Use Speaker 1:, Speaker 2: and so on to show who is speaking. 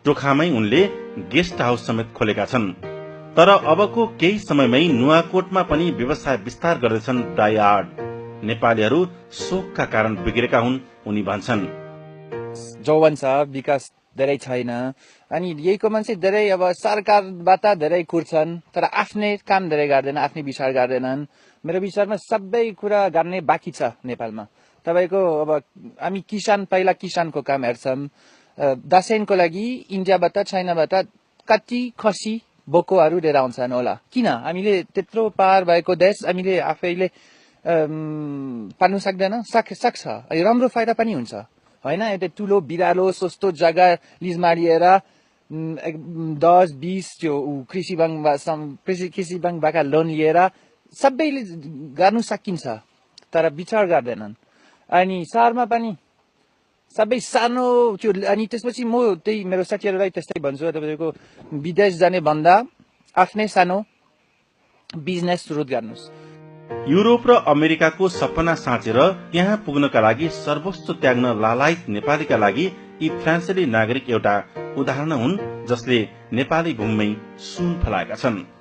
Speaker 1: टोखामै उनले guest house समेत खोलेका छन्। तर अबको केही समयमै नुवाकोटमा पनि व्यवसाय विस्तार गर्दैछन् डाइआर्ट। नेपालीहरू शोकका कारण बिग्रेका हुन् उनी भन्छन्।
Speaker 2: जौवन छ, विकास धेरै छैन, अनि यहीको मान्छे धेरै अब सरकारबाट धेरै कुर्छन् तर आफ्नै काम धेरै गर्दैन, आफ्नै विचार गर्दैनन्। मेरो विचारमा सबै कुरा गर्ने बाँकी छ नेपालमा। तपाईको अब हामी पहिला किसानको काम हेर्छौँ। दसैँको लागि इन्डियाबाट चाइनाबाट कति खसी बोकोहरू लिएर आउँछन् होला। किन हामीले त्यत्रो पार भएको देश हामीले आफैले पाल्नु सक्दैन? सक्छ, राम्रो फाइदा पनि हुन्छ होइन। एउटा ठुलो बिरालो सस्तो जग्गा लिजमा लिएर 10-20 त्यो कृषि ब्याङ्कबाट लोन लिएर सबैले गर्नु सकिन्छ तर विचार गर्दैनन्। अनि सहरमा पनि सबै सानो त्यो, अनि त्यसपछि म त्यही मेरो साथीहरूलाई त्यस्तै भन्छु, तपाईँको विदेश जाने भन्दा आफ्नै सानो बिजनेस सुरु गर्नुहोस्।
Speaker 1: युरोप र अमेरिकाको सपना साँचेर त्यहाँ पुग्नका लागि सर्वोच्च त्याग्न लालायत नेपालीका लागि यी फ्रान्सेली नागरिक एउटा उदाहरण हुन् जसले नेपाली भूमिमै सुन फलाएका छन्।